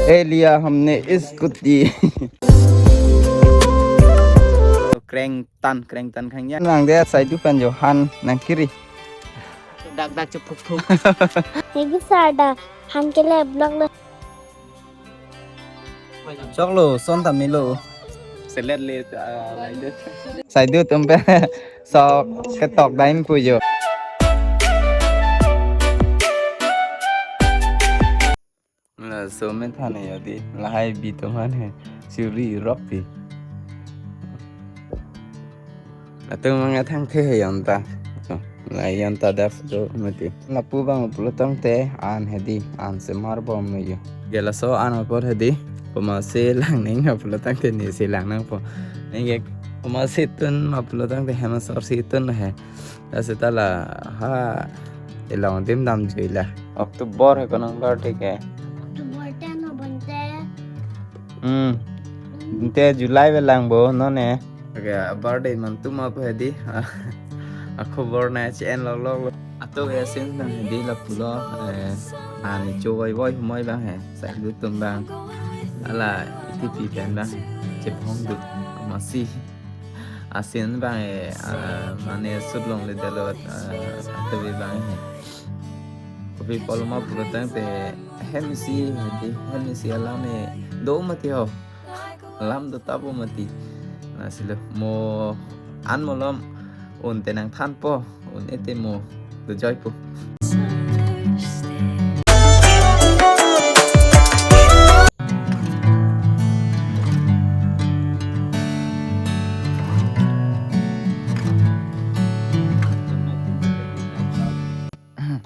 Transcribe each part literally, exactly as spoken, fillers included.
ए लिया हमने scooty. Krengtan, krengtan khangnya. Nang dia saidu pen Johan nang kiri. Dak dak chepuk puk. Negi sarda han kele blog lo. Choklo, son ta melo. Selet le, ah, like this. Saidu atum pen sok ketok dam pu jo. Laso methan ya di, lahai bi atum an he, suri rok pi. Latum manga thang the he yonta. So, la yonta da photo mati. Lapu abang pulo tangte an he di, an semar bom yo. Ke laso an apor he di, komatsi lang nangpo pulo tangte nesi lang nangpo. Neke komatsi tun ma pulo tangte hem asor si tun he. Lasi ta la ha ilong adim damjui la. October he konang birthday ke? October ten ho bante. Hmm. Ante July ve lang bo non he. Okay, birthday mantu ma pu he di. Akhobor na chen lok lok lo. Ato ya sin nang he di lapulo. Eh, ani cho voi voi humoi abang he. Saidu atum abang. Hala itipi pen abang. Chepong dut. Masi. Asin abang he, ah, mane sut longle dalot, ah, atobi abang he. Kopi pulo ma pulo tangte hem isi he di, hem isi alam he do mati ho. Alam do ta bo mati. Lasi lo mo an malom un te nangthanpo, un-e te mo dojoipo.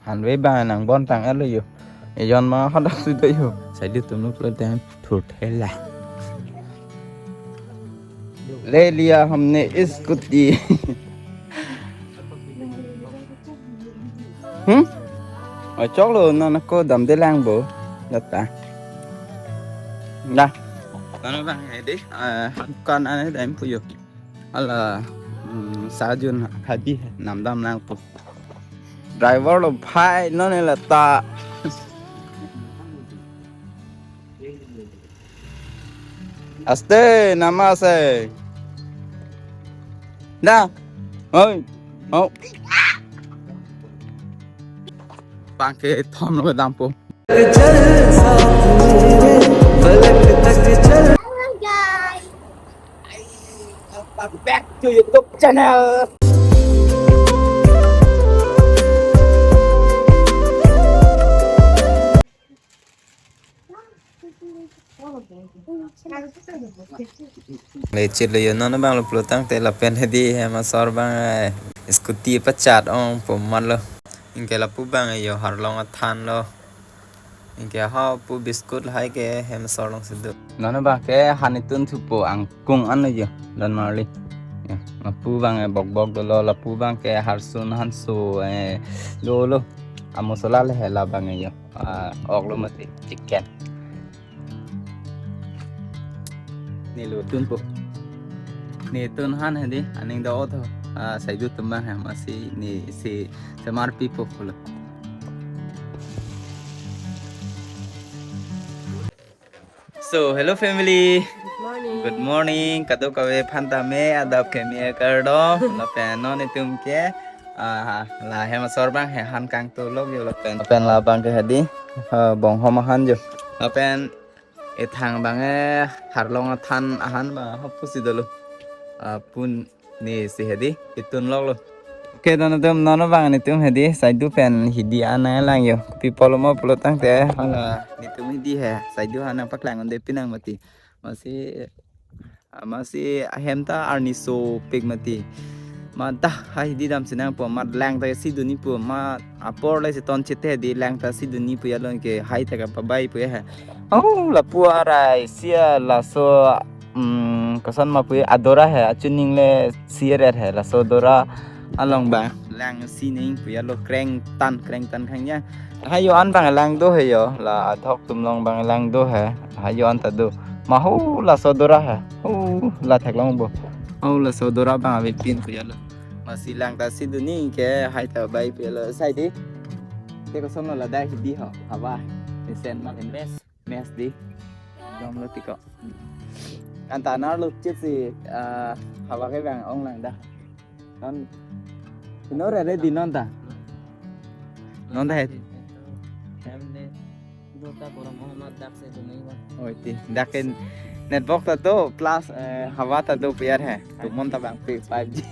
Han ve abang nang bon tang alo yo. Ejon ma hadak si do yo. Saidu atum lo pulo tang thur thela. ले लिया हमने scooty. Hmm? Oi, choklo, non ako damde lang bo. Data. Dah. Nang abang he di, ah, dukan ane dam pu yo. Hala, hmm, sajun hadi nam dam nangpo. Driver lo phai non he lata. Aste, namaste. Da. Oi. Oh. Abang ke thom lo dampo. Hello guys. Welcome back to YouTube channel. Le chit lo yo, non abang lo pulo tangte lapen he di hem asor abang, eh, scooty pachat ong pu mat lo. Anke lapu abang yo harlong athan lo. Anke ha pu biscuit lahai ke hem asor along si do. Non abang ke han itun thupo, angkung an lo yo, don marli. Ya, lapu abang, eh, bok bok dolo, lapu abang ke harsun hanso, eh, dolo. Amo sola le he la abang yo. Ah, ok lo mati chicken. Ne lo tunpo. Ne tun han he di, aning do-o tho. Ah, saidu atum abang he, masi ne si semar pipo pulo. So, hello family. Good morning. Good morning. Kadokave aphan tame adap keme kardom. Lapen non itum ke, ah, la hem asor abang he han kangtulok yo lapen. Lapen la abang ke he di, ah, bonghom ahan yo. Lapen ethang abang, eh, harlong athan ahan abang ho pusi dolo. Ah, pun ne si he di, itun lok lo. Oke, don atum, non abang netum he di, saidu pen hidi an nanglang yo. Kopi pulo ma pulo tangte, hala netum hidi he, saidu han nangpaklang un-e pinang mati. Masi, ah, masi ahem ta arni sopik mati. Ma dah ha hidi damsi nangpo, ma lang ta si dun-i pu, ma apor le si ton chete di, lang ta si dun-i pu ya lo, anke hai ta kapabai pu ya he. Oh, lapu arai sia laso, mm, koson ma pu adora he, achuning le si eret he, laso dora along abang lang si ning pu ya lo, krengtan, krengtan khangnya. Hayo an abang lang do he yo, la adhok atum along abang lang do he. Hayo an ta do. Ma ho laso dora he. Ho la theklong bo. Ho laso dora abang avepin pu ya lo. Masi lang ta si dun-i ke hai ta bai pu ya lo. Sai di. Ke koson lo la dai hidi ho. Hava. Esen ma invest. Mes di. Dom lo tiko. Anta nar lo chit si, ah, hawa kevang ong lang dah. Non, ino rere di non ta. Non ta het. Dota korom amat dak se tunai ba. Oi ti. Dak ke network ta do plus, eh, hawa ta do piar he. Tumon ta bang pi five G.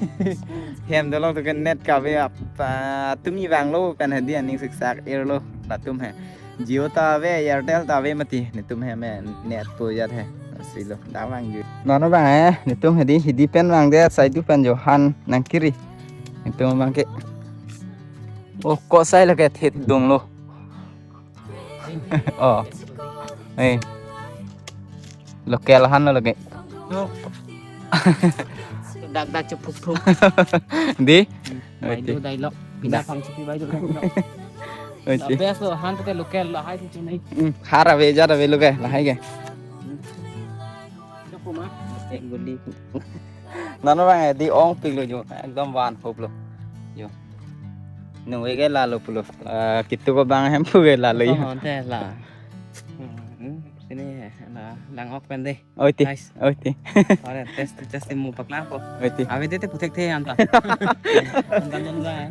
Hem dolong tu ke net kave ap, ah, tumi bang lo pen hedi aning siksak ir lo latum he. Jio ta ave, Airtel ta ave mati. Netum he me net pu jat he. Si lo, dak vang ju. Nono bang eh, netum hedi, hedi pen vang de, saidu pen jo han nang kiri. Netum bang ke. Oh, kok sai lake thit dung lo. Oh. Eh. Local han lo lake. No. Dak dak chupuk puk. Di? Baidu dialogue. Bina Dak. Pang chupi baidu dialogue. Oi ti. Best lo han tu ke local lo hai tu chunai. Hmm, har ave jat ave lo ke, lahai ke. Dak puma. Ek guli. Nono bang eh, di ong pik lo jo. Ekdom van hop lo. Jo. Nung ke lalo pulo. Ah, kitu ko bang hem pu ke lalo jo. Ante la. Hmm, sini la lang ok pen de. Oi ti. Nice. Oi ti. Ore test test mu paklang ko. Oi ti. Ave de te puthekthe anta. Anta non ba.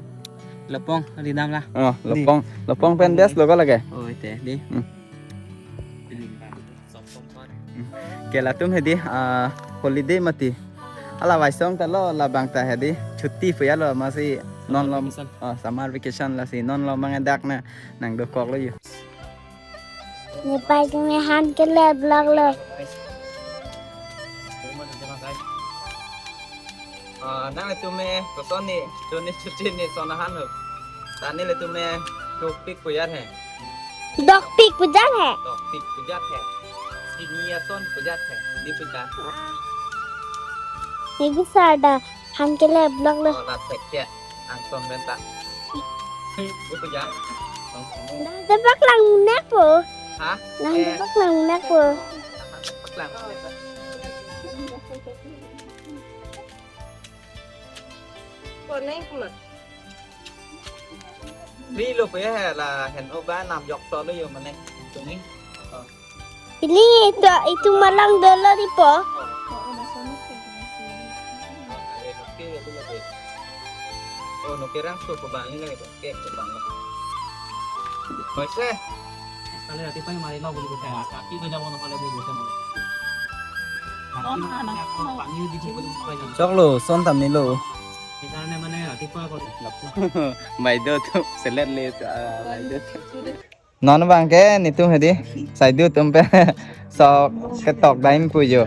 Lopong ridam la. Oh, di. Lopong. Lopong pen best lo ko lake. Oi te di. Hmm. Ke latum hedi, ah, holiday mati. Ala vaisong ta lo labang ta hedi. Chuti puya lo masi non lom. Vacation. Oh, summer vacation lasi non lom bang dak na nang dokok lo jo. Nepal kene han kele vlog lo. Ah, nang le tume koson ni, joni chuti ni son ahan ho. Tani le tume dokpik pujar he. Dokpik pujar he. Dokpik pujar he. Sini ason pujar he. Di pujar. Ni bisa ada. Han kele vlog lo. Oh, la thek ke. Angton benta. Buku ja. Dah tebak lang munek po. Hah? Dah Eh. Tebak lang munek po. Paklang. Koneng kuma. Ri lo pe la hen o ba nam jok to lo jo mane. Tuni. Oh. Ini itu, itu malang dolo di po. Oh, no ke rang so ko bang ni lagi ke ko bang. Hoise. Kali rati pa mari lo bulu ko sa. Tapi ko jabo no kali bulu ko sa. Kong anak ko. Pani di ko bulu ko sa. Chok lo, son tam ni lo. Kita ne mane rati pa ko. Baido tu selet le, ah, baido tu. Non bang ke netum hedi saidu atum pen sok ketok daim pu jo.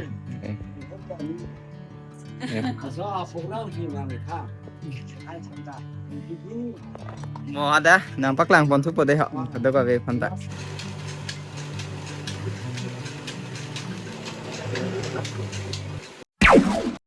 Mo ada nang paklang pon thupo de ho. Ada ka ve phanta.